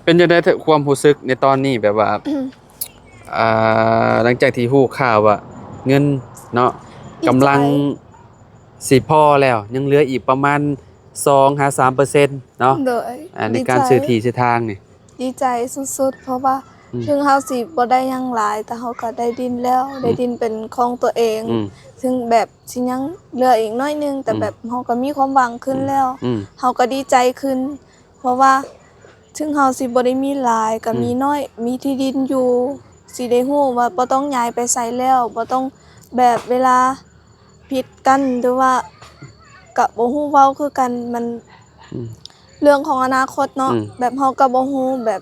ປັນຈັ່ງໃດຄວາມຮູ້ສຶກໃນຕອນນີ້ ແບບວ່າ ອ່າ ຫຼັງຈາກທີ່ຮູ້ຂ່າວວ່າເງິນເນາະ ດີໃຈ ກຳລັງຊິພໍແລ້ວ ຍັງເຫຼືອອີກປະມານສອງຫາສາມເປີເຊັນເນາະ ໂດຍ ອ່າ ໃນການ ດີໃຈ ຊື້ທີ່ຊື້ທາງນີ້? ດີໃຈສຸດໆ ເພາະວ່າ ອືມ ເຖິງເຮົາຊິບໍ່ໄດ້ຫຍັງຫຼາຍ ແຕ່ເຮົາກໍໄດ້ດິນແລ້ວ ອືມ ໄດ້ດິນເປັນຂອງຕົວເອງ ອືມ ເຖິງແບບຊິຍັງເຫຼືອອີກໜ້ອຍໜຶ່ງ ແຕ່ ອືມ ແບບເຮົາກໍມີຄວາມຫວັງຂຶ້ນແລ້ວ ອືມ ເຮົາກໍດີໃຈຂຶ້ນ ເພາະວ່າເຖິງເຮົາຊິບໍ່ໄດ້ມີຫຼາຍ ກໍ ອືມ ມີໜ້ອຍ ມີທີ່ດິນຢູ່ ຊິໄດ້ຮູ້ວ່າບໍ່ຕ້ອງຍ້າຍໄປໃສແລ້ວ ບໍ່ຕ້ອງແບບເວລາຜິດກັນ ຫຼືວ່າກະບໍ່ຮູ້ເວົ້າຄືກັນ ມັນ ອືມ ເລື່ອງຂອງອະນາຄົດເນາະ ອືມ ແບບເຮົາກໍບໍ່ຮູ້ແບບ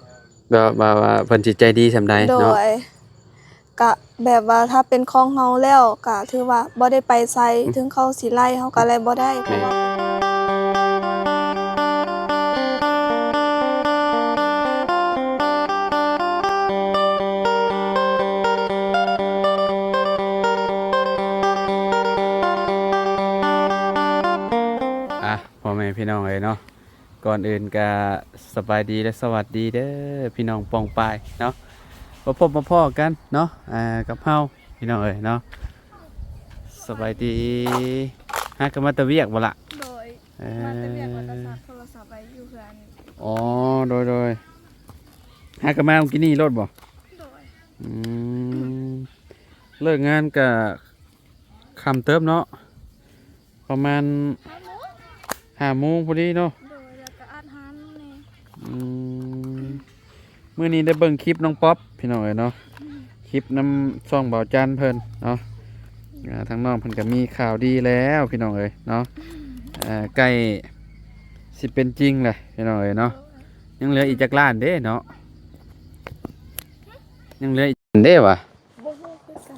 ແບບວ່າ ວ່າເພິ່ນຊິໃຈດີສ່ຳໃດ ໂດ ເນາະ ກະແບບວ່າຖ້າເປັນຂອງເຮົາແລ້ວ ກະຖືວ່າບໍ່ໄດ້ໄປໃສ ອືມ ເຖິງເຂົາຊິໄລ່ເຮົາກະໄລ່ບໍ່ໄດ້ ແມ່ນ ເພາະວ່າ ອ່ະ ພໍ່ແມ່ພີ່ນ້ອງເອີຍເນາະ ກ່ອນອື່ນກະສະບາຍດີ ແລະ ສະຫວັດດີເດີພີ່ນ້ອງປ້ອງປາຍເນາະ ມາພົບມາພໍ້ກັນເນາະ ອ່າ ກັບເຮົາພີ່ນ້ອງເອີຍເນາະ ສະບາຍດີ ຫາກະມາແຕ່ວຽກບໍ່ລະ? ໂດຍ ເອີ ມາແຕ່ວຽກ ແລ້ວກໍຊາກໂທລະສັບໄວ້ຢູ່ເຮືອນ ອໍ ໂດຍໆ ຫາກະມາເມື່ອກີ້ນີ້ໂລດບໍ່? ໂດຍ ອືມ ເລີກງານກະຄ່ຳເຕີບເນາະ ປະມານ ຫ້າໂມງ ຫ້າໂມງພໍດີເນາະ ໂດຍ ແລ້ວກໍອັດຮ້ານແດ່ ອືມ ມື້ນີ້ໄດ້ເບິ່ງຄລິບນ້ອງປັອບພີ່ນ້ອງເອີຍເນາະ ອືມ ຄລິບນຳຊ່ອງບ່າວຈັນເພິ່ນເນາະ ອ່າ ທາງນ້ອງເພິ່ນກໍມີຂ່າວດີແລ້ວພີ່ນ້ອງເອີຍເນາະ ອ່າ ໃກ້ຊິເປັນຈິງແລ້ວພີ່ນ້ອງເອີຍເນາະ ຍັງເຫຼືອອີກຈັກລ້ານເດ້ເນາະ ຍັງເຫຼືອອີກເດ້ຫວາ? ບໍ່ຮູ້ຄືກັນ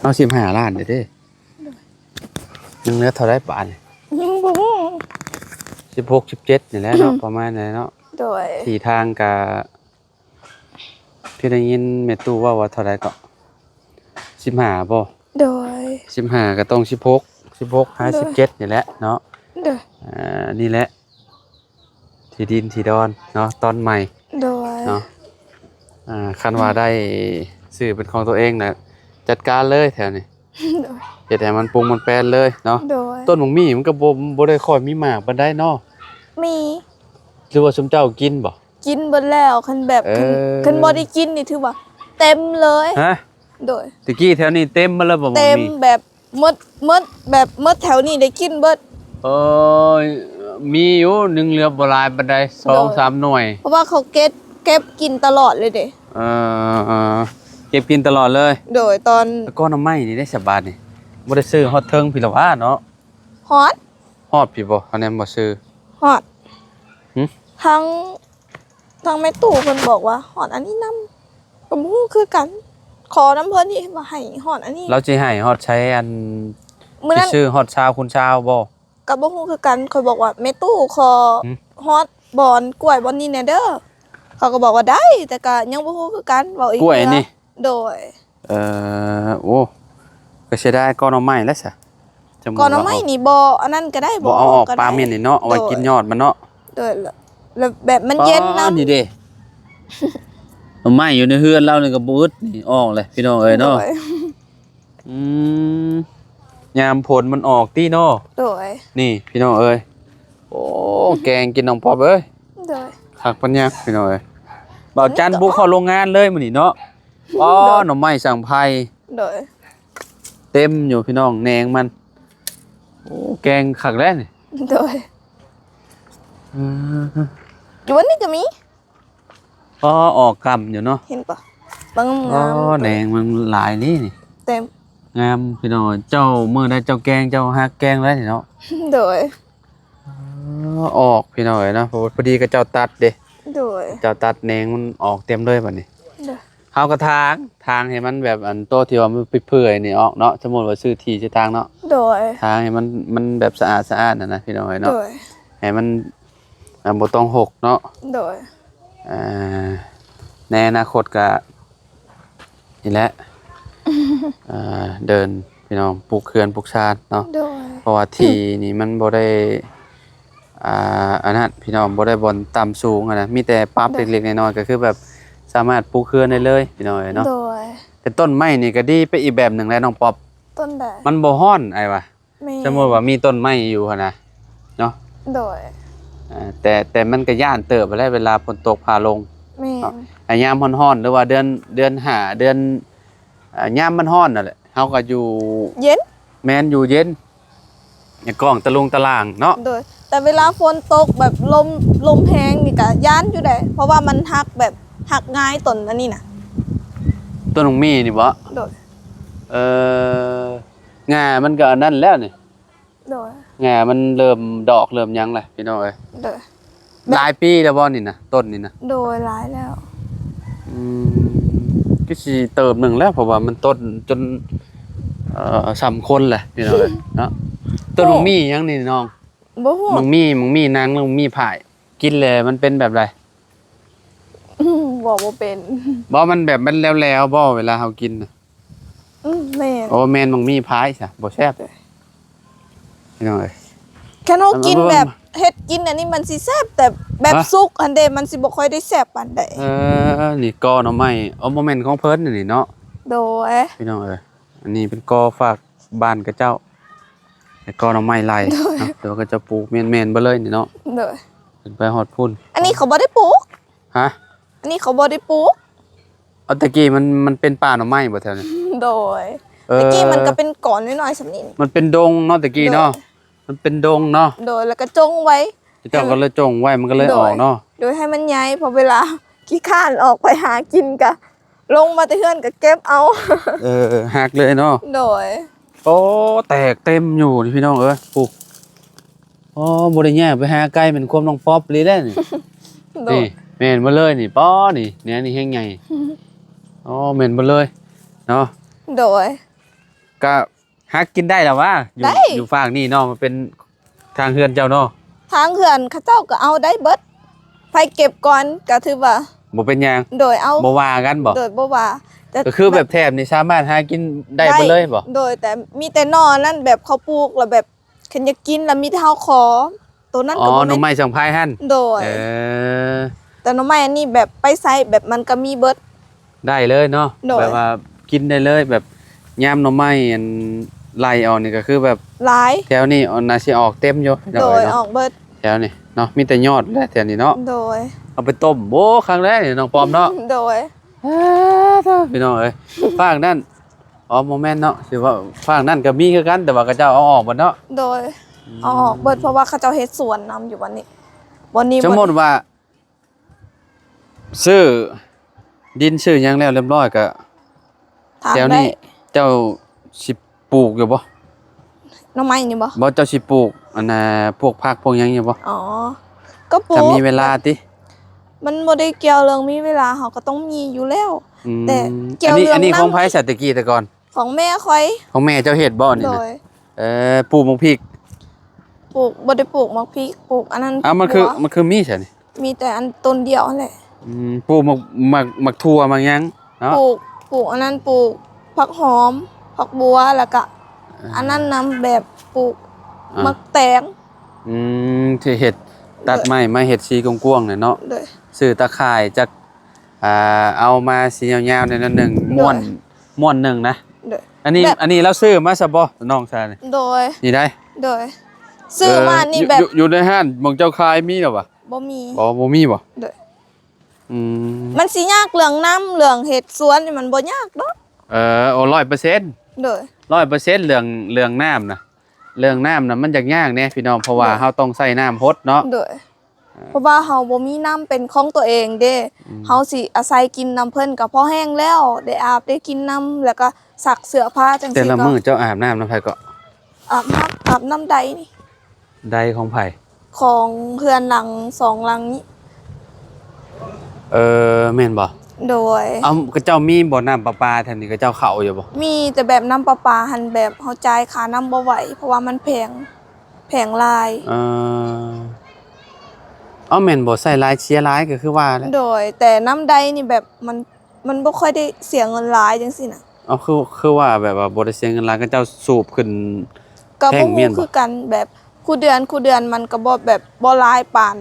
ເອົາ ສິບຫ້າລ້ານເດ້ ໂດຍ ຍັງເຫຼືອເທົ່າໃດບາດນີ້? ຍັງບໍ່ຮູ້ ສິບຫົກ ສິບເຈັດນີ້ແຫຼະເນາະ ປະມານນັ້ນເນາະ ໂດຍ ທີ່ທາງກະ ຄືໄດ້ຍິນແມ່ຕູ້ເວົ້າວ່າເທົ່າໃດເກາະ? ສິບຫ້າບໍ່? ໂດຍ ສິບຫ້າກໍຕ້ອງສິບຫົກ ສິບຫົກຫາ ໂດຍ ສິບເຈັດນີ້ແຫຼະເນາະ ໂດຍ ອ່າ ນີ້ແຫຼະ ທີ່ດິນທີ່ດອນເນາະ ຕອນໃໝ່ ໂດຍ ເນາະ ອ່າ ຄັນວ່າໄດ້ ອືມ ຊື້ເປັນຂອງຕົວເອງນະ ຈັດການເລີຍແຖວນີ້ ໂດຍ ເຮັດໃຫ້ມັນປຸງມັນແປນເລີຍເນາະ ໂດຍ ຕົ້ນໝາກມີ້ມັນກໍບໍ່ ບໍ່ໄດ້ຄ່ອຍມີໝາກປານໃດເນາະ ມີ ຫຼືວ່າຊຸມເຈົ້າກິນບໍ່? ກິນເບິດແລ້ວ ຄັນແບບ ເອີ ຄັນ ຄັນບໍ່ໄດ້ກິນນີ້ຖືວ່າເຕັມເລີຍ ຮະ? ໂດຍ ແຕ່ກີ້ແຖວນີ້ເຕັມໝົດແລ້ວບໍ່? ເຕັມ ໝາກມີ້ ແບບໝົດ ໝົດ ແບບໝົດແຖວນີ້ໄດ້ກິນເບິດ ໂອ້ຍ ມີຢູ່ ຍັງເຫຼືອບໍ່ຫຼາຍປານໃດ ສອງສາມໜ່ວຍ ໂດຍ ເພາະວ່າເຂົາເກັບ ເກັບກິນຕະຫຼອດເລີຍເດ້ ເອີ ເອີ ເກັບກິນຕະຫຼອດເລີຍ ໂດຍ ຕອນ ແລ້ວກໍໜໍ່ໄມ້ນີ້ໄດ້ສະບາດນີ້ ບໍ່ໄດ້ຊື້ຮອດເທິງພີ້ລະຫວາເນາະ? ຮອດ ຮອດພີ້ບໍ່? ອັນນັ້ນບໍ່ຊື້ ຮອດ ຫຶ? ທັງ ທາງແມ່ຕູ້ເພິ່ນບອກວ່າຮອດອັນນີ້ນຳ ກໍບໍ່ຮູ້ຄືກັນ ຂໍນຳເພິ່ນນີ້ວ່າໃຫ້ຮອດອັນນີ້ ລາວຊິໃຫ້ຮອດໃສ ອັນ ມື້ນັ້ນ ຊິຊື້ຮອດຊາວຄູນຊາວບໍ່? ກໍບໍ່ຮູ້ຄືກັນ ຂ້ອຍບອກວ່າ ແມ່ຕູ້ ຂໍ ຫຶ? ຮອດບ່ອນກ້ວຍບ່ອນນີ້ແດ່ເດີ ເຂົາກໍບອກວ່າໄດ້ ແຕ່ກໍຍັງບໍ່ຮູ້ຄືກັນ ເວົ້າອີກ ກ້ວຍນີ້ ໂດຍ ເອີ ໂອ້ ກໍເສຍດາຍກໍໜໍ່ໄມ້ແຫຼະຊະ ກໍໜໍ່ໄມ້ນີ້ບໍ່ ອັນນັ້ນກໍໄດ້ ບໍ່ເອົາອອກ ປາເມັນນີ້ເນາະ ເອົາໄວ້ກິນຍອດມັນເນາະ ໂດຍ ແລ້ວແບບມັນເຢັນນຳ ນີ້ເດ້ ໜໍ່ໄມ້ຢູ່ໃນເຮືອນລາວນີ້ກໍບໍ່ອຶດນີ້ ອອກແຫຼະພີ່ນ້ອງເອີຍເນາະ ໂດຍ ອືມ ຍາມຝົນມັນອອກຕິເນາະ ໂດຍ ນີ້ພີ່ນ້ອງເອີຍ ໂອ້ ແກງກິນນ້ອງປອບເອີຍ ໂດຍ ຄັກປານຫຍັງພີ່ນ້ອງເອີຍ ບ່າວຈັນບຸກເຂົ້າໂລງງານເລີຍມື້ນີ້ເນາະ ອໍ ໂດຍ ໜໍ່ໄມ້ສັງໄພ ໂດຍ ເຕັມຢູ່ພີ່ນ້ອງ ແໜງມັນ ໂອ້ ແກງຄັກແລ້ວນີ້ ໂດຍ ເອີ ຢູ່ວັນນີ້ກໍມີ ອໍ ອອກກ້ຳຢູ່ເນາະ ເຫັນປະ ບາງງາມ ອໍ ແໜງມັນຫຼາຍນີ້ ເຕັມ ງາມພີ່ນ້ອງ ເຈົ້າ ມື້ໃດເຈົ້າແກງ ເຈົ້າຫາກແກງໄດ້ນີ້ເນາະ ໂດຍ ອໍ ອອກພີ່ນ້ອງເອີຍເນາະ ພໍ ພໍດີເຂົາເຈົ້າຕັດເດ້ ໂດຍ ເຈົ້າຕັດແໜງມັນອອກເຕັມເລີຍບັດນີ້ ໂດຍ ເຮົາກໍຖາງ ຖາງໃຫ້ມັນແບບ ອັນໂຕທີ່ວ່າມັນເປື່ອຍໆນີ້ອອກເນາະ ສົມມຸດວ່າຊື້ທີ່ຊື້ທາງເນາະ ໂດຍ ຖາງໃຫ້ມັນ ມັນແບບສະອາດໆຫັ້ນນະພີ່ນ້ອງເອີຍເນາະ ໂດຍ ໃຫ້ມັນ ອ່າ ບໍ່ຕ້ອງຮົກເນາະ ໂດຍ ອ່າ ໃນອະນາຄົດກໍ ນີ້ແຫຼະ ເອີ ເດີນພີ່ນ້ອງ ປູກເຮືອນປູກຊານເນາະ ໂດຍ ເພາະວ່າທີ່ນີ້ມັນບໍ່ໄດ້ ອ່າ ອັນນັ້ນພີ່ນ້ອງ ບໍ່ໄດ້ບ່ອນຕ່ຳສູງຫັ້ນນະ ມີແຕ່ປັບ ໂດຍ ເລັກໆນ້ອຍໆ ກໍຄືແບບສາມາດປູກເຮືອນໄດ້ເລີຍພີ່ນ້ອງເອີຍເນາະ. ໂດຍ ແຕ່ຕົ້ນໄມ້ນີ້ກໍດີໄປອີກແບບໜຶ່ງແຫຼະນ້ອງປັອບ. ຕົ້ນໃດ? ມັນບໍ່ຮ້ອນ ອ້າຍວ່າ. ແມ່ນ ສົມມຸດວ່າມີຕົ້ນໄມ້ຢູ່ຫັ້ນນະເນາະ. ໂດຍ ເອີ ແຕ່ ແຕ່ມັນກໍຢ້ານເຕີບຫັ້ນແຫຼະ ເວລາຝົນຕົກຟ້າລົງ. ແມ່ນ ເນາະ ແຕ່ຍາມຮ້ອນໆ ຫຼືວ່າເດືອນ ເດືອນຫ້າ ເດືອນ ອ່າ ຍາມມັນຮ້ອນນັ້ນແຫຼະ ເຮົາກໍຢູ່ເຢັນ. ແມ່ນ ຢູ່ເຢັນ ໃນກ້ອງຕະລຸງຕະລ່າງເນາະ. ໂດຍ ແຕ່ເວລາຝົນຕົກແບບລົມ ລົມແຮງນີ້ກະຢ້ານຢູ່ເດ້ ເພາະວ່າມັນຫັກແບບຫັກງ່າຍຕົ້ນອັນນີ້ນະ. ຕົ້ນໝາກມີນີ້ບໍ? ໂດຍ ເອີ ງ່າມັນກໍອັນນັ້ນແລ້ວນີ້. ໂດຍ ງ່າມັນເລີ່ມດອກເລີ່ມຫຍັງແລ້ວພີ່ນ້ອງເອີຍ. ໂດຍ ຫຼາຍປີແລ້ວບໍ່ນີ້ນະ ຕົ້ນນີ້ນະ? ໂດຍ ຫຼາຍແລ້ວ. ອືມ ຄືຊິເຕີບໜຶ່ງແລ້ວ ເພາະວ່າມັນຕົ້ນຈົນ ເອີ ສ່ຳຄົນແຫຼະພີ່ນ້ອງເອີຍເນາະ. ຕົ້ນໝາກມີຫຍັງນີ້ນ້ອງ? ບໍ່ຮູ້ ໝາກມີ ໝາກມີນາງ ຫຼືໝາກມີພາຍ ກິນແລ້ວມັນເປັນແບບໃດ? ອືມ ເວົ້າບໍ່ເປັນ. ບໍ່ ມັນແບບມັນແຫຼວໆບໍ່ ເວລາເຮົາກິນນະ? ອືມ ແມ່ນ. ໂອ້ ແມ່ນ ໝາກມີພາຍຊະ ບໍ່ແຊບເດ້ພີ່ນ້ອງເອີຍ. ຄັນເຮົາກິນແບບເຮັດກິນອັນນີ້ມັນຊິແຊບ ແຕ່ແບບ ຮະ? ສຸກຫັ້ນເດ້ ມັນຊິບໍ່ຄ່ອຍໄດ້ແຊບປານໃດ. ເອີ ນີ້ກໍໜໍ່ໄມ້ ເອີ ບໍ່ແມ່ນຂອງເພິ່ນນີ້ເນາະ. ໂດຍ ພີ່ນ້ອງເອີຍ ອັນນີ້ເປັນກໍຝາກບ້ານເຂົາເຈົ້າ ແລ້ວກໍໜໍ່ໄມ້ໄລ່ ໂດຍ ເນາະ ແຕ່ວ່າເຂົາເຈົ້າປູກແມ່ນໆເບິດເລີຍນີ້ເນາະ. ໂດຍ ຂຶ້ນໄປຮອດພຸ້ນ. ອັນນີ້ເຂົາບໍ່ໄດ້ປູກ. ຮະ? ອັນນີ້ເຂົາບໍ່ໄດ້ປູກ. ເອົາ ແຕ່ກີ້ມັນ ມັນເປັນປ່າໜໍ່ໄມ້ບໍ່ແຖວນີ້? ໂດຍ ເອີ ແຕ່ກີ້ມັນກໍເປັນກອນນ້ອຍໆສ່ຳນີ້ ມັນເປັນດົງເນາະ ແຕ່ກີ້ເນາະ. ໂດຍ ມັນເປັນດົງເນາະ. ໂດຍ ແລ້ວກໍຈົ່ງໄວ້ ເຂົາເຈົ້າກໍເລີຍຈົ່ງໄວ້ ມັນກໍເລີຍອອກເນາະ. ໂດຍ ໂດຍ ໃຫ້ມັນໃຫຍ່ ເພາະເວລາຂີ້ຄ້ານອອກໄປຫາກິນກະ ລົງມາແຕ່ເຮືອນກໍເກັບເອົາ. ເອີ ຫັກເລີຍເນາະ. ໂດຍ ໂອ້ ແຕກເຕັມຢູ່ນີ້ພີ່ນ້ອງເອີຍ ປູກ. ໂອ້ ບໍ່ໄດ້ຍາກໄປຫາໄກ ແມ່ນຄວາມນ້ອງປັອບອີ່ຫຼີເດ້ນີ້. ໂດຍ ນີ້ແມ່ນເບິດເລີຍນີ້ ປໍນີ້ ແນວນີ້ແຮງໃຫຍ່. ໂອ້ ແມ່ນເບິດເລີຍເນາະ. ໂດຍ ກະ ຫາກິນໄດ້ລະຫວາ ຢູ່ ໄດ້ ຢູ່ຟາກນີ້ເນາະ ມັນເປັນທາງເຮືອນເຈົ້າເນາະ. ທາງເຮືອນເຂົາເຈົ້າກໍເອົາໄດ້ເບິດ ໃຜເກັບກ່ອນກໍຖືວ່າບໍ່ເປັນຫຍັງ. ໂດຍ ເອົາ ບໍ່ວ່າກັນບໍ? ໂດຍ ບໍ່ວ່າ. ແຕ່ກໍຄືແບບແຖບນີ້ສາມາດຫາກິນໄດ້ເບິດເລີຍບໍ? ໂດຍ ແຕ່ມີແຕ່ໜໍ່ນັ້ນແບບເຂົາປູກແລ້ວແບບຄັນຢາກກິນແລ້ວມີແຕ່ເຮົາຂໍ ໂຕນັ້ນ ອໍ ກໍບໍ່ແມ່ນ ໜໍ່ໄມ້ສັງໄພຫັ້ນ. ໂດຍ ເອີ ແຕ່ໜໍ່ໄມ້ອັນນີ້ແບບໄປໃສແບບມັນກໍມີເບິດ. ໄດ້ເລີຍເນາະ. ໂດຍ ແບບວ່າກິນໄດ້ເລີຍ ແບບຍາມໜໍ່ໄມ້ອັນໄລ່ອອກນີ້ກໍຄືແບບຫຼາຍ ແຖວນີ້ອອກ ໜ້າຊິອອກເຕັມຢູ່. ໂດຍ ໂດຍເນາະ ອອກເບິດແຖວນີ້ເນາະ ມີແຕ່ຍອດແຫຼະແຖວນີ້ເນາະ. ໂດຍ ເອົາໄປຕົ້ມ ໂອ້ ຄັກແລ້ວນີ້ນ້ອງປອມເນາະ. ໂດຍ ອ້າ ພີ່ນ້ອງເອີຍ ຟາກນັ້ນ ອໍ ບໍ່ແມ່ນເນາະ ຊິເວົ້າຟາກນັ້ນກໍມີຄືກັນ ແຕ່ວ່າເຂົາເຈົ້າເອົາອອກເບິດເນາະ. ໂດຍ ອືມ ເອົາອອກເບິດ ເພາະວ່າເຂົາເຈົ້າເຮັດສວນນຳຢູ່ບ່ອນນີ້ ບ່ອນນີ້. ສົມມຸດວ່າ ຊື້ດິນຊື້ຫຍັງແລ້ວລຽບຮ້ອຍກະ ຖາມ ແຖວນີ້ ໄດ້ ເຈົ້າຊິປູກຢູ່ບໍ່? ໜໍ່ໄມ້ນີ້ບໍ່? ບໍ່ ເຈົ້າຊິປູກອັນນ່າ ພວກຜັກພວກຫຍັງຢູ່ບໍ່? ອໍ ກໍປູກ ຖ້າມີເວລາຕິ? ມັນບໍ່ໄດ້ກ່ຽວເລື່ອງມີເວລາ ເຮົາກໍຕ້ອງມີຢູ່ແລ້ວ. ອືມ ແຕ່ກ່ຽວເລື່ອງ ອັນນີ້ ອັນນີ້ຂອງໃຜຊະແຕ່ກີ້ແຕ່ກ່ອນ? ຂອງແມ່ຂ້ອຍ. ຂອງແມ່ເຈົ້າເຮັດບໍ່ນີ້ນະ? ໂດຍ ເອີ ປູກໝາກພິກ ປູກ ບໍ່ໄດ້ປູກໝາກພິກ ປູກອັນນັ້ນ. ອ້າວ ມັນຄື ບົວ ມັນຄືມີຊະນີ້? ມີແຕ່ອັນຕົ້ນດຽວຫັ້ນແຫຼະ. ອືມ ປູກໝາກ ໝາກ ໝາກຖົ່ວໝາກຫຍັງເນາະ? ປູກ ປູກອັນນັ້ນ ປູກຜັກຫອມ ຜັກບົວ ແລ້ວກະ ອ່າ ອັນນັ້ນນຳ ແບບປູກ ອ່າ ໝາກແຕງ. ອືມ ທີ່ເຮັດ ຕັດໄມ້ມາເຮັດສີກວ້າງໆ ແຫຼະເນາະ. ໂດຍ ຊື້ຕາຂ່າຍຈັກ ອ່າ ເອົາມາສີຍາວໆ ແນວໜຶ່ງ ໂດຍ ມ້ວນ ມ້ວນໜຶ່ງນະ. ໂດຍ ອັນນີ້ ແບບ ອັນນີ້ລາວຊື້ມາຊະບໍ່ ນ້ອງຊາຍນີ້? ໂດຍ ນີ້ໄດ໋. ໂດຍ ຊື້ມານີ້ແບບ ເອີ ຢູ່ ຢູ່ໃນຮ້ານໝ່ອງເຈົ້າຂາຍມີແລ້ວຫວາ? ບໍ່ມີ. ອໍ ບໍ່ມີບໍ? ໂດຍ ອືມ ມັນຊິຍາກເລື່ອງນ້ຳ ເລື່ອງເຮັດສວນນີ້ມັນບໍ່ຍາກດອກ. ເອີ ໂອ້ ຮ້ອຍເປີເຊັນ. ໂດຍ ຮ້ອຍເປີເຊັນ ເລື່ອງ ເລື່ອງນ້ຳນະ ເລື່ອງນ້ຳນະ ມັນຢາກຍາກແດ່ພີ່ນ້ອງ ເພາະວ່າ ໂດຍ ເຮົາຕ້ອງໃຊ້ນ້ຳຫົດເນາະ. ໂດຍ ເອີ ເພາະວ່າເຮົາບໍ່ມີນ້ຳເປັນຂອງຕົວເອງເດ້. ອືມ ເຮົາຊິອາໄສກິນນຳເພິ່ນກໍພໍແຮງແລ້ວ ໄດ້ອາບໄດ້ກິນນຳ ແລ້ວກໍຊັກເສື້ອຜ້າຈັ່ງຊີ້. ແຕ່ລະມື້ເຈົ້າອາບນ້ຳນຳໃຜເກາະ? ອາບນ້ຳ ອາບນ້ຳໃດນີ້. ໃດຂອງໃຜ? ຂອງເຮືອນຫຼັງສອງຫຼັງນີ້. ເອີ ແມ່ນບໍ່? ໂດຍ ເອົາ ເຂົາເຈົ້າມີບໍ່ ນ້ຳປະປາແຖວນີ້ ເຂົາເຈົ້າເຂົ້າຢູ່ບໍ່? ມີ ແຕ່ແບບນ້ຳປະປາຫັ້ນ ແບບເຮົາຈ່າຍຄ່ານ້ຳບໍ່ໄຫວ ເພາະວ່າມັນແພງ ແພງຫຼາຍ. ເອີ ເອົາ ແມ່ນບໍ່ ໃຊ້ຫຼາຍເສຍຫຼາຍ ກໍຄືວ່າແຫຼະ. ໂດຍ ແຕ່ນ້ຳໃດນີ້ແບບມັນ ມັນບໍ່ຄ່ອຍໄດ້ເສຍເງິນຫຼາຍຈັ່ງຊີ້ນະ. ເອົາ ຄື ຄືວ່າແບບວ່າບໍ່ໄດ້ເສຍເງິນຫຼາຍ ເຂົາເຈົ້າສູບຂຶ້ນ ກໍບໍ່ຮູ້ຄືກັນ ແບບ ຄູ່ເດືອນ ຄູ່ເດືອນມັນກໍບໍ່ແບບ ບໍ່ຫຼາຍປານ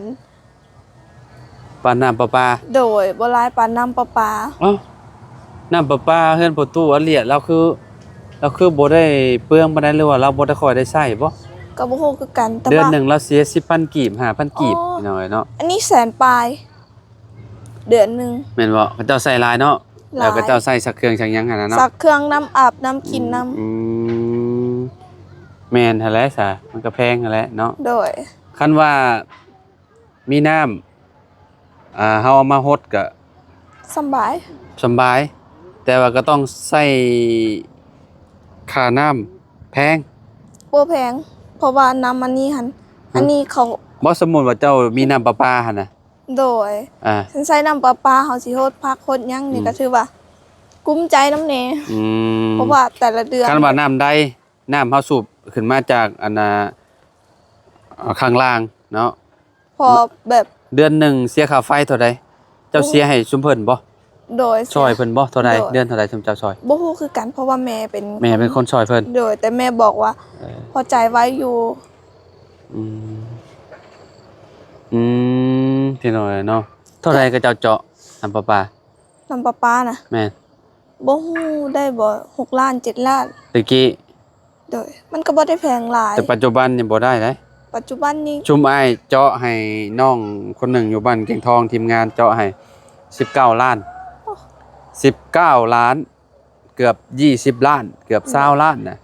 ປານນ້ຳປະປາ. ໂດຍ ບໍ່ຫຼາຍປານນ້ຳປະປາ. ເອົ້າ ນ້ຳປະປາເຮືອນພໍ່ຕູ້ອາຫຼຽດ ລາວຄື ລາວຄືບໍ່ໄດ້ເປືອງປານໃດ ຫຼືວ່າລາວບໍ່ໄດ້ຄ່ອຍໄດ້ໃຊ້ບໍ? ກໍບໍ່ຮູ້ຄືກັນ ແຕ່ວ່າເດືອນໜຶ່ງລາວເສຍສິບພັນກີບ ຫ້າພັນກີບ ອໍ ພີ່ນ້ອງເອີຍເນາະ. ອັນນີ້ແສນປາຍ ເດືອນໜຶ່ງ ແມ່ນບໍ່? ເຂົາເຈົ້າໃຊ້ຫຼາຍເນາະ. ຫຼາຍ ແລ້ວເຂົາເຈົ້າໃຊ້ຊັກເຄື່ອງຊັກຫຍັງຫັ້ນນະເນາະ ຊັກເຄື່ອງ ນ້ຳອາບ ນ້ຳກິນ ອືມ ນ້ຳ ອືມ ແມ່ນຫັ້ນແຫຼະຊະ ມັນກໍແພງຫັ້ນແຫຼະເນາະ. ໂດຍ ຄັນວ່າມີນ້ຳ ອ່າ ເຮົາເອົາມາຫົດກໍສຳບາຍ ສຳບາຍ ແຕ່ວ່າກໍຕ້ອງໃຊ້ຄ່ານ້ຳແພງ. ບໍ່ແພງ ເພາະວ່ານ້ຳອັນນີ້ຫັ້ນ ຮະ ອັນນີ້ເຂົາ ບໍ່ ສົມມຸດວ່າເຈົ້າມີນ້ຳປະປາຫັ້ນນະ. ໂດຍ ອ່າ ຄັນໃຊ້ນ້ຳປະປາ ເຮົາຊິຫົດຜັກຫົດຫຍັງນີ້ ອືມ ກໍຖືວ່າກຸ້ມໃຈນຳແດ່ ອືມ ເພາະວ່າແຕ່ລະເດືອນ ຄັນວ່ານ້ຳໃດ ນ້ຳເຮົາສູບຂຶ້ນມາຈາກ ອັນນ່າ ເອີ ຂ້າງລ່າງເນາະ ເພາະແບບ ເດືອນໜຶ່ງເສຍຄ່າໄຟເທົ່າໃດ? ເຈົ້າເສຍໃຫ້ຊຸມເພິ່ນບໍ່? ໂດຍ ຊ່ອຍເພິ່ນບໍ່? ເທົ່າໃດ? ໂດຍ ເດືອນເທົ່າໃດ ຊຸມເຈົ້າຊ່ອຍ? ບໍ່ຮູ້ຄືກັນ ເພາະວ່າແມ່ເປັນ ແມ່ເປັນຄົນຊ່ອຍເພິ່ນ. ໂດຍ ແຕ່ແມ່ບອກວ່າ ເອີ ພໍໃຈໄວຢູ່. ອືມ ອືມ ພີ່ນ້ອງເອີຍເນາະ ເທົ່າໃດເຂົາເຈົ້າເຈາະນ້ຳປະປາ? ນ້ຳປະປານະ? ແມ່ນ ບໍ່ຮູ້ໄດ້ບໍ່ ຫົກລ້ານ ເຈັດລ້ານ ແຕ່ກີ້. ໂດຍ ມັນກໍບໍ່ໄດ້ແພງຫຼາຍ ແຕ່ປັດຈຸບັນນີ້ບໍ່ໄດ້ເດ້. ປັດຈຸບັນນີ້ ຊຸມອ້າຍເຈາະໃຫ້ນ້ອງຄົນໜຶ່ງຢູ່ບ້ານແກ້ງທອງ ທີມງານເຈາະໃຫ້ສິບເກົ້າລ້ານ ໂອ້ ສິບເກົ້າລ້ານ ເກືອບຊາວລ້ານ ເກືອບຊາວລ້ານນະ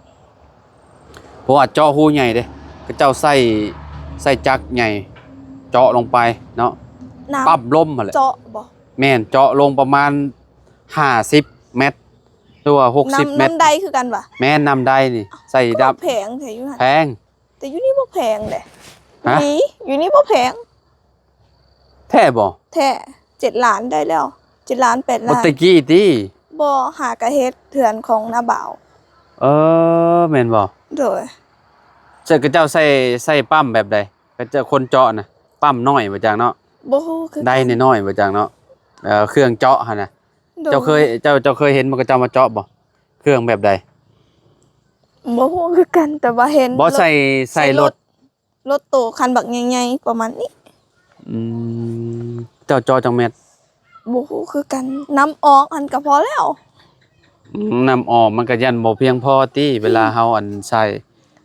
ເພາະວ່າເຈາະຮູໃຫຍ່ເດ້ ເຂົາເຈົ້າໃຊ້ ໃຊ້ຈັກໃຫຍ່ເຈາະລົງໄປເນາະ ນ້ຳ ປ້ຳລົມຫັ້ນແຫຼະ. ເຈາະບໍ່? ແມ່ນ ເຈາະລົງປະມານຫ້າສິບແມັດ ຫຼືວ່າຫົກສິບແມັດ. ນ້ຳ ນ້ຳໄດຄືກັນຫວາ? ແມ່ນ ນ້ຳໄດນີ້ ເອົ້າ ໃສ່ດັບ ຄືວ່າແພງແທ້ຢູ່ຫັ້ນ. ແພງ ແຕ່ຢູ່ນີ້ບໍ່ແພງເດ້. ຮະ? ອີ່ຫຼີ ຢູ່ນີ້ບໍ່ແພງ. ແທ້ບໍ່? ແທ້ ເຈັດລ້ານໄດ້ແລ້ວ ເຈັດລ້ານ ແປດລ້ານ ແຕ່ກີ້ຕິ? ບໍ່ ຫາກະເຮັດເຮືອນຂອງນ້າບ່າວ. ເອີ ແມ່ນບໍ່? ໂດຍ ເຈົ້າ ເຂົາເຈົ້າໃຊ້ ໃຊ້ປ້ຳແບບໃດ? ເຂົາເຈົ້າ ຄົນເຈາະນະ ປ້ຳນ້ອຍບໍ່ຈັກເນາະ ບໍ່ຮູ້ຄືກັນ ໄດນ້ອຍໆບໍ່ຈັກເນາະ ເອີ ເຄື່ອງເຈາະຫັ້ນນະ. ໂດຍ ເຈົ້າເຄີຍ ເຈົ້າ ເຈົ້າເຄີຍເຫັນບໍ່ ເຂົາເຈົ້າມາເຈາະບໍ່? ເຄື່ອງແບບໃດ? ບໍ່ຮູ້ຄືກັນ ແຕ່ວ່າເຫັນ ບໍ່ ລົດ ໃສ່ ໃສ່ລົດ ລົດໂຕຄັນບັກໃຫຍ່ໆ ປະມານນີ້. ອືມ ເຈົ້າເຈາະຈັກແມັດ? ບໍ່ຮູ້ຄືກັນ ນ້ຳອອກຫັ້ນກໍພໍແລ້ວ. ອືມ ນ້ຳອອກມັນກໍຢ້ານບໍ່ພຽງພໍຕິ ເວລາເຮົາ ອັນ ໃສ່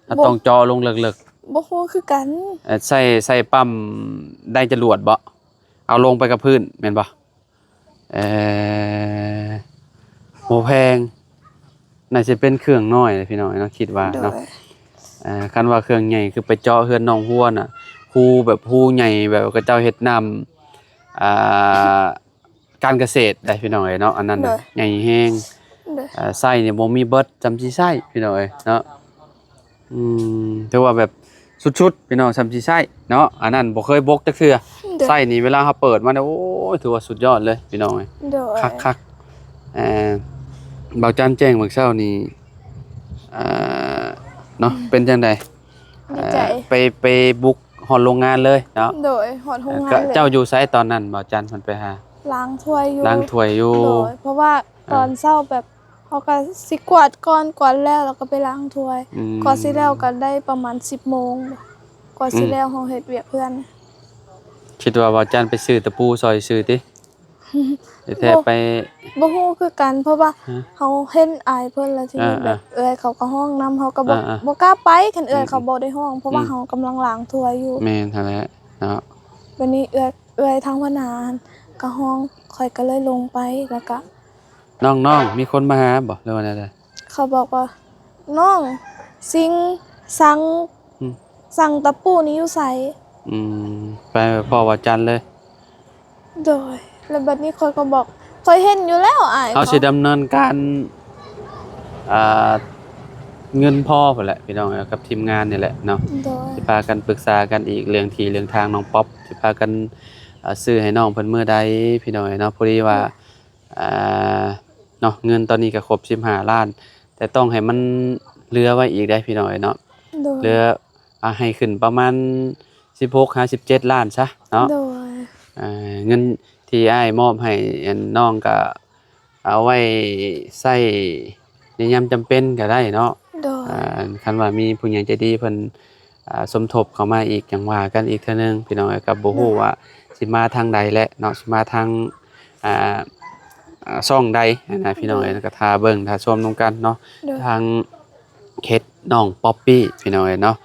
ເຮົາຕ້ອງເຈາະລົງເລິກໆ. ບໍ່ຮູ້ຄືກັນ ເອີ ໃສ່ ໃສ່ປ້ຳໄດຈະຫຼວດບໍ? ເອົາລົງໄປກັບພື້ນແມ່ນບໍ່? ເອີ ບໍ່ແພງ ໜ້າຊິເປັນເຄື່ອງນ້ອຍແຫຼະ ພີ່ນ້ອງເນາະ ຄິດວ່າເນາະ. ໂດຍ ເອີ ຄັນວ່າເຄື່ອງໃຫຍ່ຄືໄປເຈາະເຮືອນນ້ອງຮົວນະ ຮູແບບ ຮູໃຫຍ່ແບບເຂົາເຈົ້າເຮັດນ້ຳ ອ່າ ການກະເສດໄດ໋ ພີ່ນ້ອງເອີຍເນາະ ອັນນັ້ນນະ. ໂດຍ ໃຫຍ່ແຮງ. ໂດຍ ເອີ ໃຊ້ນີ້ບໍ່ມີເບິດ ຈຳຊິໃຊ້ ພີ່ນ້ອງເອີຍເນາະ. ອືມ ຖືວ່າແບບສຸດໆ ພີ່ນ້ອງ ຊ່ຳຊິໃຊ້ເນາະ ອັນນັ້ນບໍ່ເຄີຍບົກຈັກເທື່ອ. ໂດຍ ໃຊ້ນີ້ເວລາເຮົາເປີດມານີ້ ໂອ້ຍ ຖືວ່າສຸດຍອດເລີຍ ພີ່ນ້ອງເອີຍ. ໂດຍ ຄັກໆ. ເອີ ບ່າວຈັນແຈ້ງມື້ເຊົ້ານີ້ ເອີ ເນາະ ເປັນຈັ່ງໃດ? ດີໃຈ ເອີ ໄປ ໄປບຸກຮອດໂຮງງານເລີຍເນາະ. ໂດຍ ຮອດໂຮງງານເລີຍ. ເຈົ້າຢູ່ໃສຕອນນັ້ນ? ບ່າວຈັນເພິ່ນໄປຫາ ລ້າງຖ້ວຍຢູ່ ລ້າງຖ້ວຍຢູ່. ໂດຍ ເພາະວ່າ ອ່າ ຕອນເຊົ້າແບບ ເຮົາກໍຊິກວາດກ່ອນ ກວາດແລ້ວ ແລ້ວກໍໄປລ້າງຖ້ວຍ. ອືມ ກວ່າຊິແລ້ວກໍໄດ້ປະມານສິບໂມງ ກວ່າຊິແລ້ວ ອືມ ເຮົາເຮັດວຽກເຮືອນ. ຄິດວ່າບ່າວຈັນໄປຊື້ຕະປູຊ່ອຍຊື່ຕິ? ທີ່ແທ້ ບໍ່ ໄປ ບໍ່ຮູ້ຄືກັນ ເພາະວ່າ ຮະ ເຮົາເຫັນອາຍເພິ່ນ ແລ້ວທີນີ້ ອ່າໆ ແບບເອື້ອຍເຂົາກໍຮ້ອງນຳ ເຮົາກໍບໍ່ ອ່າໆ ບໍ່ກ້າໄປ ຄັນເອື້ອຍເຂົາ ອືມໆ ບໍ່ໄດ້ຮ້ອງ ເພາະວ່າ ອືມ ເຮົາກຳລັງລ້າງຖ້ວຍຢູ່. ແມ່ນຫັ້ນແຫຼະເນາະ. ບັດນີ້ເອື້ອຍ ເອື້ອຍທາງຫົວໜ້າຫັ້ນກໍຮ້ອງ ຂ້ອຍກໍເລີຍລົງໄປ ແລ້ວກໍ ນ້ອງໆ ມີຄົນມາຫາບໍ່ ຫຼືວ່າແນວໃດ? ເຂົາບອກວ່າ ນ້ອງ ຊິງ ສັງ ອືມ ສັງຕະປູນີ້ຢູ່ໃສ? ອືມ ໄປພໍ້ບ່າວຈັນເລີຍ. ໂດຍ ແລ້ວບັດນີ້ຂ້ອຍກໍບອກ ຂ້ອຍເຫັນຢູ່ແລ້ວອ້າຍ. ເຮົາຊິດຳເນີນການ ອ່າ ເງິນພໍ້ພຸ້ນແຫຼະ ພີ່ນ້ອງເອີຍ ກັບທີມງານນີ້ແຫຼະເນາະ. ໂດຍ ຊິພາກັນປຶກສາກັນອີກເລື່ອງທີ່ເລື່ອງທາງ ນ້ອງປັອບ ຊິພາກັນ ອ່າ ຊື້ໃຫ້ນ້ອງເພິ່ນມື້ໃດ ພີ່ນ້ອງເອີຍເນາະ. ພໍດີວ່າ ໂດຍ ອ່າ ເນາະ ເງິນຕອນນີ້ກໍຄົບສິບຫ້າລ້ານ ແຕ່ຕ້ອງໃຫ້ມັນເຫຼືອໄວ້ອີກໄດ໋ ພີ່ນ້ອງເອີຍເນາະ. ໂດຍ ເຫຼືອ ອ່າ ໃຫ້ຂຶ້ນປະມານສິບຫົກຫາສິບເຈັດລ້ານຊະເນາະ. ໂດຍ ເອີ ເງິນທີ່ອ້າຍມອບໃຫ້ ອັນ ນ້ອງກໍເອົາໄວ້ໃຊ້ໃນຍາມຈຳເປັນກໍໄດ້ເນາະ. ໂດຍ ອ່າ ຄັນວ່າມີຜູ້ໃຫຍ່ໃຈດີເພິ່ນ ອ່າ ສົມທົບເຂົ້າມາອີກ ຈັ່ງວ່າກັນອີກເທື່ອໜຶ່ງ ພີ່ນ້ອງເອີຍ. ກໍບໍ່ຮູ້ວ່າຊິມາທາງໃດແຫຼະເນາະ ຊິມາທາງ ອ່າ ອ່າ ຊ່ອງໃດຫັ້ນນະ ພີ່ນ້ອງເອີຍ. ກໍຖ້າເບິ່ງຖ້າຊົມນຳກັນເນາະ ທາງເຂດນ້ອງປັອບປີ້ ພີ່ນ້ອງເອີຍເນາະ.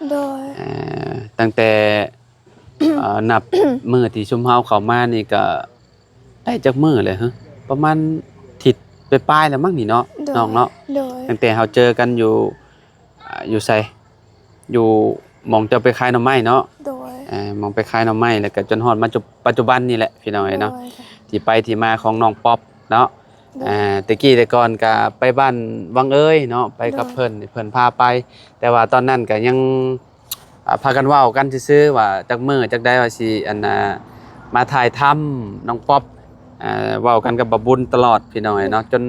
ຕັ້ງແຕ່ ເອີ ນັບມື້ທີ່ຊຸມເຮົາເຂົ້າມານີ້ກໍໄດ້ຈັກມື້ແລ້ວ ປະມານທິດປາຍໆແລ້ວມັ້ງນີ້ເນາະ ນ້ອງເນາະ. ຕັ້ງແຕ່ເຮົາເຈີກັນຢູ່ ອ່າ ຢູ່ໃສ ຢູ່ໝ່ອງເຈົ້າໄປຂາຍໜໍ່ໄມ້ເນາະ. ເອີ ໝ່ອງໄປຂາຍໜໍ່ໄມ້ ແລ້ວກໍຈົນຮອດມາຈຸ ປັດຈຸບັນນີ້ແຫຼະ ພີ່ນ້ອງເອີຍເນາະ. ທີ່ໄປທີ່ມາຂອງນ້ອງປັອບເນາະ ອ່າ ແຕ່ກີ້ແຕ່ກ່ອນກໍໄປບ້ານວັງເອີຍເນາະ ໄປກັບເພິ່ນ ເພິ່ນພາໄປ. ແຕ່ວ່າຕອນນັ້ນກໍຍັງ ອ່າ ພາກັນເວົ້າກັນຊື່ໆ ວ່າຈັກມື້ຈັກໃດວ່າຊິ ອັນນ່າ ມາຖ່າຍທຳນ້ອງປັອບ ອ່າ ເວົ້າກັນກັບບ່າວບຸນຕະຫຼອດ ພີ່ນ້ອງເອີຍເນາະ. ຈົນ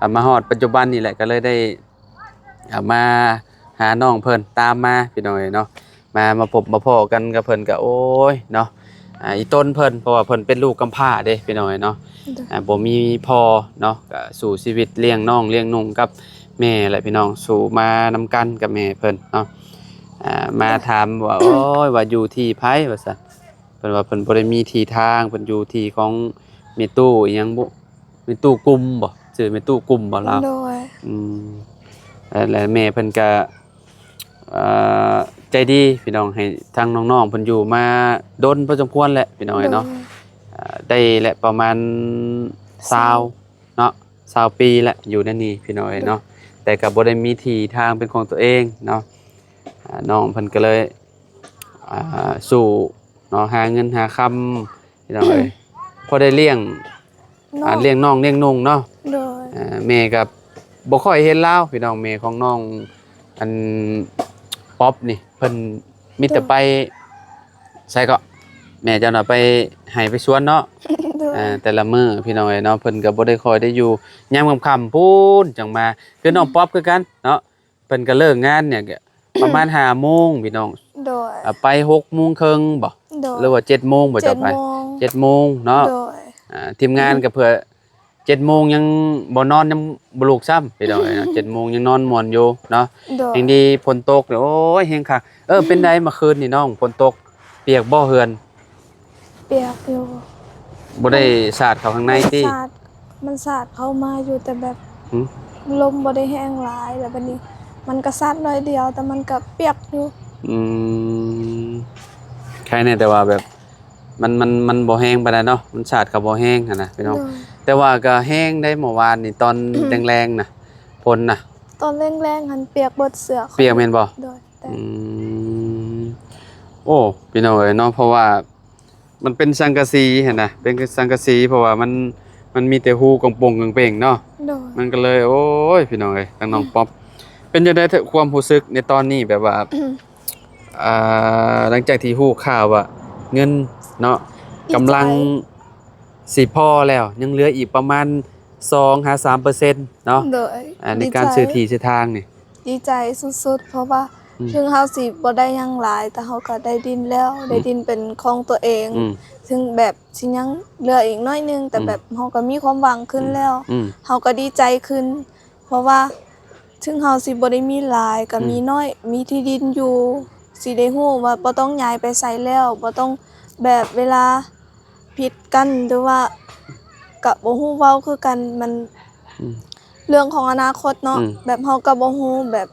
ອ່າ ມາຮອດປັດຈຸບັນນີ້ແຫຼະ ກໍເລີຍໄດ້ ອ່າ ມາຫານ້ອງເພິ່ນຕາມມາ ພີ່ນ້ອງເອີຍເນາະ. ມາ ມາພົບມາພໍ້ກັນກັບເພິ່ນກໍ ໂອ້ຍເນາະ ອ່າ ອີຕົນເພິ່ນ ເພາະວ່າເພິ່ນເປັນລູກກຳພ້າເດ້ ພີ່ນ້ອງເອີຍເນາະ. ອ່າ ບໍ່ມີພໍ່ເນາະ ກໍສູ້ຊີວິດລ້ຽງນ້ອງລ້ຽງນຸ່ງກັບແມ່ແຫຼະ ພີ່ນ້ອງ ສູ້ມານຳກັນກັບແມ່ເພິ່ນເນາະ. ອ່າ ມາຖາມວ່າ ໂອ້ຍ ວ່າຢູ່ທີ່ໃຜວ່າຊັ້ນ ເພິ່ນວ່າເພິ່ນບໍ່ໄດ້ມີທີ່ທາງ ເພິ່ນຢູ່ທີ່ຂອງແມ່ຕູ້ອີ່ຫຍັງບຸ ແມ່ຕູ້ກຸມບໍ ຊື່ແມ່ຕູ້ກຸມບໍລາວ? ໂດຍ ອືມ ແລະ ແລະແມ່ເພິ່ນກະ ເອີ ໃຈດີພີ່ນ້ອງ ໃຫ້ທາງນ້ອງໆເພິ່ນຢູ່ມາດົນພໍສົມຄວນແຫຼະພີ່ນ້ອງເອີຍເນາະ. ໂດຍ ເອີ ໄດ້ແຫຼະປະມານຊາວເນາະ ຊາວປີແຫຼະ ຢູ່ໃນນີ້ພີ່ນ້ອງເອີຍເນາະ. ໂດຍ ແຕ່ກໍບໍ່ໄດ້ມີທີ່ທາງເປັນຂອງຕົວເອງເນາະ ອາ ນ້ອງເພິ່ນກໍເລີຍ ອ່າ ສູ້ເນາະ ຫາເງິນຫາຄຳ ພີ່ນ້ອງເອີຍ ພໍໄດ້ລ້ຽງ ນ້ອງ ອ່າ ລ້ຽງນ້ອງລ້ຽງນຸ່ງເນາະ. ໂດຍ ອ່າ ແມ່ກໍບໍ່ຄ່ອຍເຫັນລາວ ພີ່ນ້ອງ ແມ່ຂອງນ້ອງ ອັນ ປັອບນີ້ ເພິ່ນມີແຕ່ໄປ ໃສເກາະ ແມ່ເຈົ້ານະ ໄປໄຮ່ໄປສວນເນາະ. ໂດຍ ອ່າ ແຕ່ລະມື້ ພີ່ນ້ອງເອີຍເນາະ ເພິ່ນກໍບໍ່ໄດ້ຄ່ອຍໄດ້ຢູ່ ຍາມຄ່ຳໆພຸ້ນຈັ່ງມາ. ຄືນ້ອງ ອືມ ປັອບຄືກັນເນາະ ເພິ່ນກໍເລີກງານນີ້ກໍປະມານຫ້າໂມງພີ່ນ້ອງ. ໂດຍ ອ່າ ໄປຫົກໂມງເຄິ່ງບໍ ໂດຍ ຫຼືວ່າເຈັດໂມງບໍ ເຈົ້າໄປ? ເຈັດໂມງ ເຈັດໂມງເນາະ. ໂດຍ ອ່າ ທີມງານກໍເພື່ອເຈັດໂມງຍັງບໍ່ນອນ ຍັງບໍ່ລຸກຊ້ຳພີ່ນ້ອງເອີຍເນາະ. ເຈັດໂມງຍັງນອນມ່ວນຢູ່ເນາະ. ໂດຍ ແຮ່ງດີຝົນຕົກ ໂອ້ຍ ແຮ່ງຄັກ. ເອີ ເປັນໃດເມື່ອຄືນນີ້ນ້ອງ ຝົນຕົກ ປຽກບໍ່ເຮືອນ? ປຽກຢູ່. ບໍ່ໄດ້ສາດເຂົ້າຂ້າງໃນຕິ? ມັນສາດ ມັນສາດເຂົ້າມາຢູ່ ແຕ່ແບບ ຫື? ລົມບໍ່ໄດ້ແຮງຫຼາຍ ແລ້ວບັດນີ້ມັນກໍສາດໜ້ອຍດຽວ ແຕ່ມັນກໍປຽກຢູ່. ອືມ ໄຄແນ່ ແຕ່ວ່າແບບ ມັນ ມັນ ມັນບໍ່ແຮງປານໃດເນາະ ມັນສາດກໍບໍ່ແຮງຫັ້ນນະພີ່ນ້ອງ. ໂດຍ ແຕ່ວ່າກໍແຮງໄດ໋ ເມື່ອວານນີ້ຕອນແລງໆນະ ຝົນນະ ຕອນແລງໆຫັ້ນປຽກເບິດເສື້ອ. ປຽກແມ່ນບໍ່? ໂດຍ. ອືມ ໂອ້ ພີ່ນ້ອງເອີຍເນາະ ເພາະວ່າມັນເປັນສັງກະສີຫັ້ນນະ ເປັນສັງກະສີ ເພາະວ່າມັນ ມັນມີແຕ່ຮູກອງປົງກອງເປັງເນາະ. ໂດຍ ມັນກໍເລີຍ ໂອ້ຍ ພີ່ນ້ອງເອີຍ ທາງນ້ອງ ອືມ ປັອບ ເປັນຈັ່ງໃດ ຄວາມຮູ້ສຶກໃນຕອນນີ້ ແບບວ່າ ອ່າ ຫຼັງຈາກທີ່ຮູ້ຂ່າວວ່າເງິນເນາະ ກຳລັງຊິພໍແລ້ວ ຍັງເຫຼືອອີກປະມານສອງຫາສາມເປີເຊັນເນາະ. ໂດຍ ອ່າ ໃນການຊື້ທີ່ຊື້ທາງນີ້ ດີໃຈສຸດໆ ເພາະວ່າ ອືມ ເຖິງເຮົາຊິບໍ່ໄດ້ຫຍັງຫຼາຍ ແຕ່ເຮົາກໍໄດ້ດິນແລ້ວ ອືມ ໄດ້ດິນເປັນຂອງຕົວເອງ. ອືມ ເຖິງແບບຊິຍັງເຫຼືອອີກໜ້ອຍໜຶ່ງ ແຕ່ ອືມ ແບບເຮົາກໍມີຄວາມຫວັງຂຶ້ນແລ້ວ. ອືມ ເຮົາກໍດີໃຈຂຶ້ນ ເພາະວ່າເຖິງເຮົາຊິບໍ່ໄດ້ມີຫຼາຍ ກໍ ອືມ ມີໜ້ອຍ ມີທີ່ດິນຢູ່ ຊິໄດ້ຮູ້ວ່າບໍ່ຕ້ອງຍ້າຍໄປໃສແລ້ວ ບໍ່ຕ້ອງແບບເວລາ ຜິດກັນ ຫຼືວ່າກະບໍ່ຮູ້ເວົ້າຄືກັນ ມັນ ອືມ ເລື່ອງຂອງອະນາຄົດເນາະ. ອືມ ແບບເຮົາກະບໍ່ຮູ້ແບບ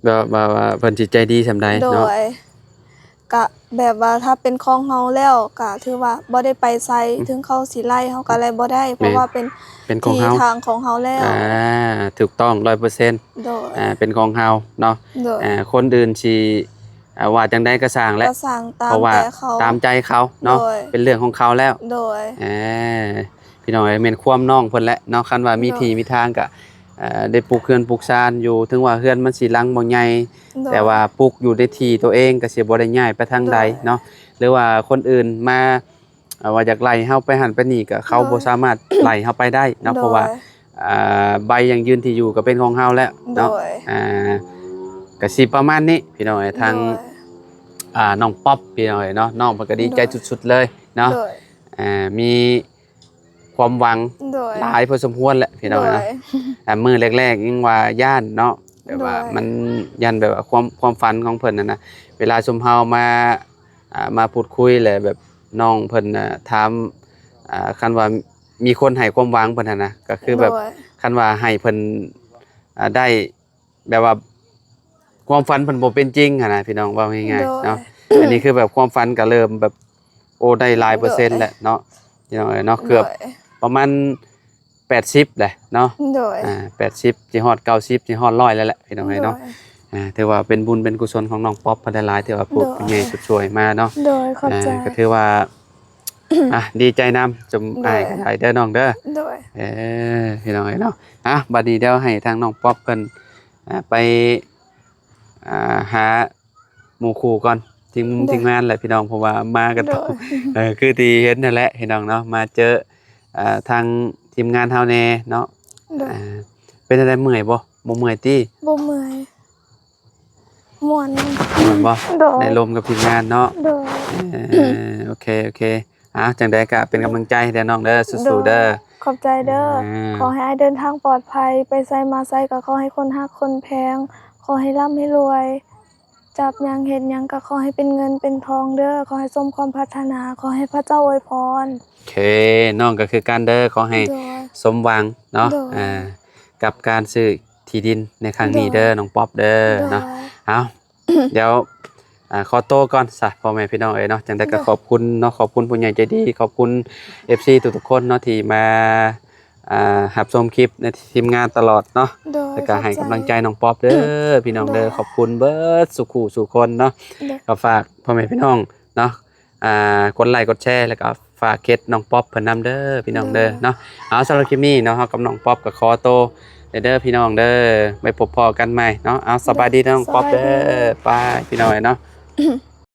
ແບບວ່າ ວ່າເພິ່ນຊິໃຈດີສ່ຳໃດ ໂດຍ ເນາະ. ກະແບບວ່າຖ້າເປັນຂອງເຮົາແລ້ວ ກະຖືວ່າບໍ່ໄດ້ໄປໃສ ອືມ ເຖິງເຂົາຊິໄລ່ເຮົາກະໄລ່ບໍ່ໄດ້ ແມ່ນ ເພາະວ່າເປັນ ເປັນຂອງເຮົາ ທີ່ທາງຂອງເຮົາແລ້ວ. ອ່າ ຖືກຕ້ອງຮ້ອຍເປີເຊັນ ໂດຍ ອ່າ ເປັນຂອງເຮົາເນາະ. ໂດຍ ອ່າ ຄົນອື່ນຊິ ອ່າ ວ່າຈັ່ງໃດກໍຊ່າງແຫຼະ ກໍຊ່າງ ຕາມ ເພາະວ່າ ແຕ່ເຂົາ ຕາມໃຈເຂົາເນາະ. ໂດຍ ເປັນເລື່ອງຂອງເຂົາແລ້ວ. ໂດຍ ເອີ ພີ່ນ້ອງເອີຍ ແມ່ນຄວາມນ້ອງເພິ່ນແຫຼະເນາະ. ຄັນວ່າມີ ໂດຍ ທີ່ມີທາງກໍ ເອີ ໄດ້ປຸກເຮືອນປຸກຊານຢູ່ ເຖິງວ່າເຮືອນມັນຊິຫຼັງບໍ່ໃຫຍ່ ໂດຍ ແຕ່ວ່າປຸກຢູ່ໃນທີ່ຕົວເອງ ກໍຊິບໍ່ໄດ້ຍ້າຍໄປທາງໃດ ໂດຍ ເນາະ. ຫຼືວ່າຄົນອື່ນມາ ອ່າ ວ່າຢາກໄລ່ເຮົາໄປຫັ້ນໄປນີ້ ກໍເຂົາ ໂດຍ ບໍ່ສາມາດໄລ່ເຮົາໄປໄດ້ເນາະ. ໂດຍ ເພາະວ່າ ອ່າ ໃບຢັ້ງຢືນທີ່ຢູ່ກໍເປັນຂອງເຮົາແລ້ວເນາະ. ໂດຍ ອ່າ ກໍຊິປະມານນີ້ພີ່ນ້ອງເອີຍ ທາງ ໂດຍ ອ່າ ນ້ອງປັອບ ພີ່ນ້ອງເອີຍເນາະ. ນ້ອງເພິ່ນກໍດີໃຈ ໂດຍ ສຸດໆເລີຍເນາະ. ໂດຍ ອ່າ ມີຄວາມຫວັງ ໂດຍ ຫຼາຍພໍສົມຄວນແຫຼະພີ່ນ້ອງເນາະ. ໂດຍ ອ່າ ມື້ແລກໆຍັງວ່າຢ້ານເນາະ ແບບວ່າ ໂດຍ ມັນຢ້ານແບບວ່າຄວາມ ຄວາມຝັນຂອງເພິ່ນຫັ້ນນະ ເວລາຊຸມເຮົາມາ ອ່າ ມາພູດຄຸຍ ແລະ ແບບນ້ອງເພິ່ນນະຖາມ ອ່າ ຄັນວ່າມີຄົນໃຫ້ຄວາມຫວັງເພິ່ນຫັ້ນນະ ກໍຄືແບບ ໂດຍ ຄັນວ່າໃຫ້ເພິ່ນ ອ່າ ໄດ້ ແບບວ່າຄວາມຝັນເພິ່ນບໍ່ເປັນຈິງຫັ້ນນະ ພີ່ນ້ອງ ເວົ້າງ່າຍໆເນາະ ໂດຍ ອັນນີ້ຄືແບບຄວາມຝັນກໍເລີ່ມແບບ ໂອ້ ໄດ້ຫຼາຍເປີເຊັນ ໂດຍ ແລ້ວເນາະ ພີ່ນ້ອງເອີຍເນາະ ເກືອບ ໂດຍ ປະມານແປດສິບແຫຼະເນາະ ໂດຍ ອ່າ ແປດສິບ ຊິຮອດເກົ້າສິບ ຊິຮອດຮ້ອຍແລ້ວແຫຼະ ພີ່ນ້ອງເອີຍເນາະ ໂດຍ ອ່າ ຖືວ່າເປັນບຸນເປັນກຸສົນຂອງນ້ອງປັອບເພິ່ນຫຼາຍໆ ທີ່ວ່າຜູ້ ໂດຍ ໃຫຍ່ສຸດຊ່ວຍມາເນາະ ໂດຍ ຂອບໃຈ ອ່າ ກໍຖືວ່າ ອ່ະ ດີໃຈນຳ ຈົ່ງ ໂດຍ ອ້າຍກໍໄດ້ເດີນ້ອງເດີ ໂດຍ ເອີ ພີ່ນ້ອງເອີຍເນາະ ອ່ະ ບັດນີ້ດຽວໃຫ້ທາງນ້ອງປັອບເພິ່ນ ອ່າ ໄປ ອ່າ ຫາໝູ່ຄູ່ກ່ອນ ທີມ ໂດຍ ທີມງານແຫຼະພີ່ນ້ອງ ເພາະວ່າມາກັນ ໂດຍ ເອີ ຄືທີ່ເຫັນຫັ້ນແຫຼະພີ່ນ້ອງເນາະ ມາເຈີ ອ່າ ທາງທີມງານເຮົາແດ່ເນາະ ໂດຍ ອ່າ ເປັນຈັ່ງໃດ ເມື່ອຍບໍ່? ບໍ່ເມື່ອຍຕິ? ບໍ່ເມື່ອຍ ມ່ວນ ມ່ວນບໍ່? ໂດຍ ໄດ້ລົມກັບທີມງານເນາະ ໂດຍ ເອີ ໂອເຄ ໂອເຄ ອ່າ ຈັ່ງໃດກໍເປັນກຳລັງໃຈໃຫ້ເດີນ້ອງເດີ ສູ້ໆເດີ ໂດຍ ຂອບໃຈເດີ ອ່າ ຂໍໃຫ້ອ້າຍເດີນທາງປອດໄພ ໄປໃສມາໃສກໍຂໍໃຫ້ຄົນຮັກຄົນແພງ ຂໍໃຫ້ລ່ຳໃຫ້ລວຍ ຈັບຫຍັງເຮັດຫຍັງກໍຂໍໃຫ້ເປັນເງິນເປັນທອງເດີ ຂໍໃຫ້ສົມຄວາມປາດຖະໜາ ຂໍໃຫ້ພະເຈົ້າອວຍພອນ ໂອເຄ ນ້ອງກໍຄືກັນເດີ ຂໍໃຫ້ ໂດຍ ສົມຫວັງເນາະ ໂດຍ ອ່າ ກັບການຊື້ທີ່ດິນໃນຄັ້ງນີ້ເດີ ໂດຍ ນ້ອງປັອບເດີ ໂດຍ ເນາະ ເອົາ ດຽວ ອ່າ ຂໍໂຕກ່ອນຊະ ພໍ່ແມ່ພີ່ນ້ອງເອີຍເນາະ ຈັ່ງໃດກໍ ໂດຍ ຂອບຄຸນເນາະ ຂອບຄຸນຜູ້ໃຫຍ່ໃຈດີ ຂອບຄຸນເອັຟຊີທຸກໆຄົນເນາະ ທີ່ມາ ອ່າ ຮັບຊົມຄລິບໃນທີມງານຕະຫຼອດເນາະ ໂດຍ ແລ້ວກໍໃຫ້ ຂອບໃຈ ກຳລັງໃຈນ້ອງປັອບເດີ ໂດຍ ພີ່ນ້ອງເດີ ໂດຍ ຂອບຄຸນເບິດສູ່ຄູ່ສູ່ຄົນເນາະ ໂດຍ ກໍຝາກພໍ່ແມ່ພີ່ນ້ອງເນາະ ອ່າ ກົດໄລກົດແຊ ແລ້ວກໍຝາກເຮັດນ້ອງປັອບເພິ່ນນຳເດີ ພີ່ນ້ອງເດີ ໂດຍ ເນາະ ເອົາ ສຳລັບຄລິບນີ້ເນາະ ເຮົາກັບນ້ອງປັອບກໍຂໍໂຕເດີ ພີ່ນ້ອງເດີ ໄວ້ພົບພໍ້ກັນໃໝ່ເນາະ ເອົາ ສະບາຍດີເດີ ນ້ອງປັອບເດີ ສະບາຍດີ ບາຍ ພີ່ນ້ອງເອີຍເນາະ.